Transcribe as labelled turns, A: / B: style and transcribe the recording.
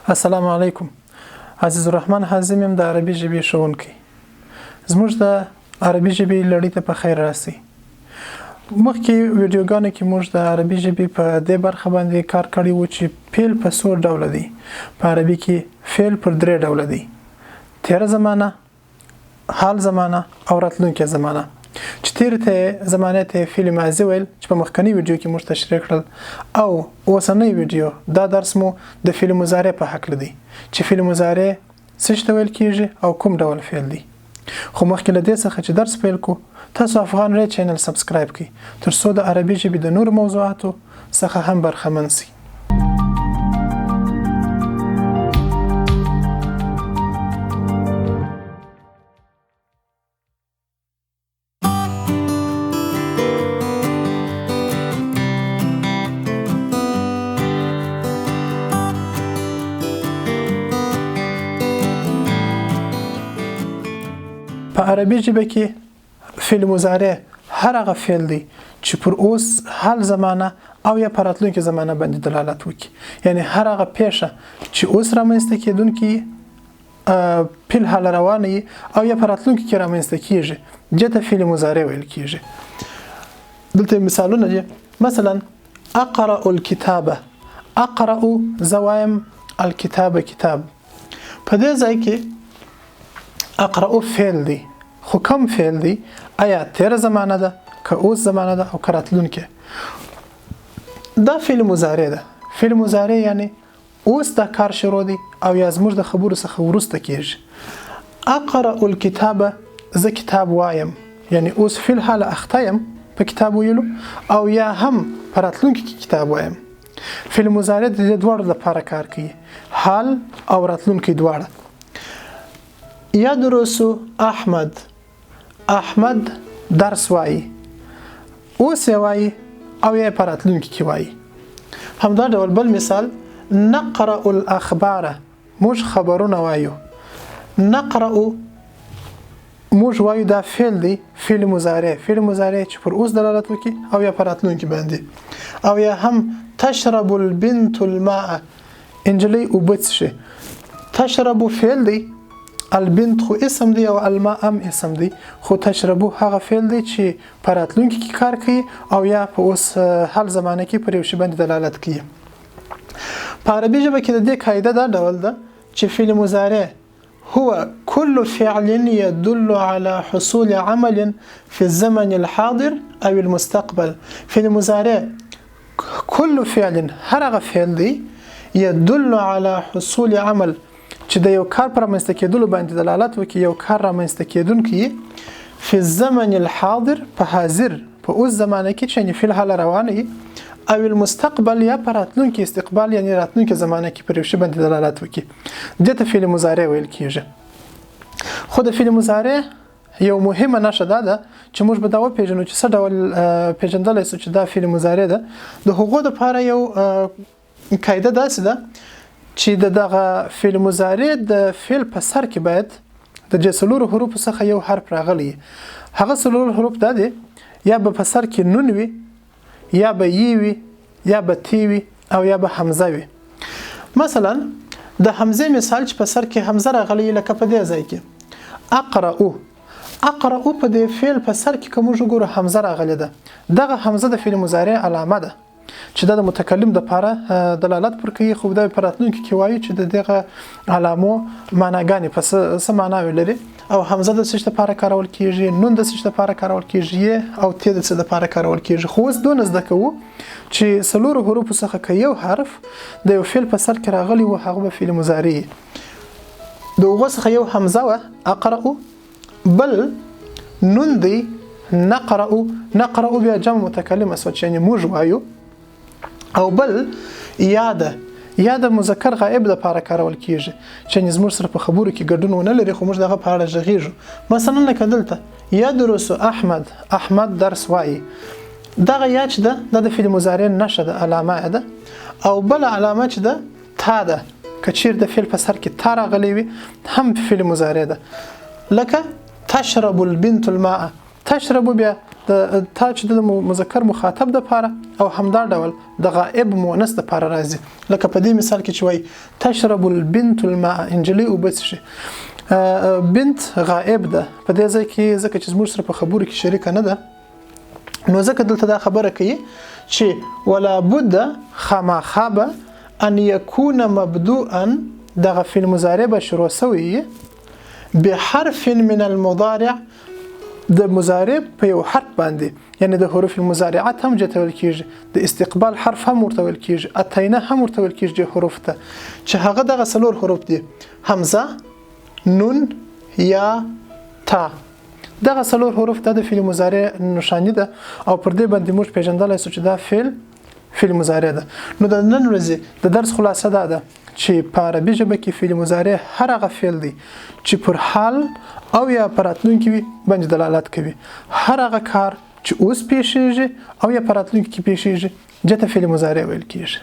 A: السلام علیکم، عزیز الرحمن حازم یم، د عربي ژبې ښوونکی. زموږ د عربي ژبې لړۍ ته په خیر راسئ. مخکې ویډیوګانو کې موږ د عربي ژبې په دې برخه باندې کار کړی و چې فعل په څو ډوله دی. په عربي کې فعل پر درې ډوله دی: تیره زمانه، حال زمانه او راتلونکې زمانه. چې تېرې ته زمانې ته فعل ماضي ویل، چې په مخکنۍ ویډیو کې موږ تشریح کړل، او اوسنۍ ویډیو دا درس مو د فعل مضارع په هکله دی، چې فعل مضارع څه شي ته ویل کیږي او کوم ډول فعل دی. خو مخکې له دې څخه چې درس پیل کړو، تاسو افغان ری channel subscribe کړئ تر څو د عربي ژبې د نورو موضوعاتو څخه هم برخمن شئ. په عربي ژبه کې فعل مضارع هر هغه فعل دی چې پر اوس حال زمانه او یا په راتلونکي زمانه باندې دلالت وکړي، یعنی هر هغه پیښه چې اوس رامنځته کېدونکې فی الحال روانه وي او یا په راتلونکي کې رامنځته کیږي، دې ته فعل مضارع ویل کیږي. دلته مثالونه دي، مثلا اقرأ الكتابه، اقرأ زه وایم، الكتابه کتاب. په دې ځای کې اقرأ فعل دی، خو کوم فعل دی؟ آیا تیره زمانه ده که اوس زمانه ده او که راتلونکې؟ دا فعل مضارع ده. فعل مضارع یعنی اوس دا کار شروع دی او یا زموږ د خبرو څخه وروسته کیږي. اقرأ الكتابه، زه کتاب وایم، یعنی اوس فی الحال اخته یم په کتاب ویلو او یا هم په راتلونکي کې کتاب وایم. فعل مضارع د دې دواړو لپاره کار کوي، حال او راتلونکی دواړه. یدرس احمد، احمد درس وایي، اوس یې وایي او یا په راتلونکي کې وایي. همدا ډول بل مثال، نقرأ الاخبار، موږ خبرونه وایو. نقرأ موږ وایو، دا فعل دی، فعل مضارع. فعل مضارع چې پر اوس دلالت وکړي او یا په راتلونکي باندې. او یا هم تشرب البنت الماء، نجلۍ اوبه څښي. تشرب فعل دی، البنت خو اسم دی او الماء هم اسم دی، خو تشربو هغه فعل دی چې په راتلونکي کې کار کوي او یا په اوس حال زمانه کې پر یو شي باندې دلالت کوي. په عربي ژبه کې د دې قاعده دا ډول ده چې فعل مضارع هو كل فعل يدل على حصول عمل في الزمن الحاضر أو المستقبل. فعل مضارع كل فعل، هر هغه فعل دی، يدل على حصول عمل، چې د یو کار پر رامنځته کېدلو باندې دلالت وکړي، یو کار رامنځته کېدونکی فی الزمن الحاضر، په حاضر په اوس زمانه کې چې یعنی فی الحال روانه وي، او المستقبل یا په راتلونکي استقبال یعنی راتلونکي زمانه کې پر یو شي باندې دلالت وکړي، دې ته فعل مضارع ویل کېږي. خو د فعل مضارع یو مهمه نښه دا ده چې موږ به دا وپېژنو چې څه ډول پېژندلی شو چې دا فعل مضارع ده. د هغو دپاره یو قاعده داسې ده چې د دغه فعل مضارع د فعل په سر کې باید د دې څلورو حروفو څخه یو حرف راغلی. هغه څلور حروف دا دي، یا به په سر کې نون وي، یا به یی وي، یا به تی وي، او یا به همزه وي. مثلا د همزې مثال چې په سر کې همزه راغلی، لکه په دې ځای کې اقرأ، اقرأ په دې فعل په سر کې که موږ وګورو همزه راغلې ده. دغه همزه د فعل مضارع علامه ده چې دا د متکلم دپاره دلالت پر کوي، خو دا په راتلونکي کې وایو چې د دغه علامو معناګانې په څه معناوې لري. او همزه د څه دپاره کارول کیږي، نون د څه دپاره کارول کیږي، یې او تی د څه دپاره کارول کیږي. خو اوس دونه زده کوو چې څلورو حروفو څخه که یو حرف د یو فعل په سر کې راغلی و، هغه به فعل مضارع وي. د هغو څخه یو همزه وه اقرأ، بل نون دی نقرأ، نقرأ بیا جمع متکلمه سوه چې یعنی موږ وایو، او بل یا ده، یا د مذکر غائب دپاره کارول کیږي چې یعنی زموږ سره په خبرو کې ګډون ونه لري، خو موږ دغه په اړه غږیږو. مثلا لکه دلته یدرس احمد، احمد درس وایي. دغه یا چې ده دا د فعل مضارع نښه ده، علامه ده. او بله علامه چې ده تا ده، که چیرې د فعل په سر کې تا راغلی وي هم فعل مضارع ده. لکه تشرب البنت الماء، تشرب بیا د تا چې د مذکر مخاطب د پاره او همدا ډول د غائب مؤنث د پاره راځي. لکه په دې مثال کې چې وایي تشرب البنت الماء، نجلۍ اوبه څښي. بنت غائب ده په دې ځای کې، ځکه چې زموږ سره په خبرو کې شریکه نه ده، نو ځکه دلته دا خبره کوي چې ولا بد خامخا به ان یکون مبدوءا، دغه فعل مضارع به شروع سوی بحرف من المضارع، د مضارع په یو حرف باندې، یعنی د حروف المضارعات هم جته ویل کیږي، د استقبال حرف هم ورته ویل کیږي، اتینه هم ورته ویل کیږي حروف ته، چې هغه دغه څلور حروف دي، همزه، نون، یا، تا. دغه څلور حروف دا د فعل مضارع نشاني ده او پر دې باندې موږ پیژندلی سو چې دا فعل مضارع ده. نو د نن ورځې د درس خلاصه دا ده چې په عربي ژبه کې فعل مضارع هر هغه فعل دی چې پر حال او یا پر راتلونکي وي باندې دلالت کوي. هر هغه کار چې اوس پیښیږي او یا په راتلونکي کې پیښیږي جته فعل مضارع ویل کیږي.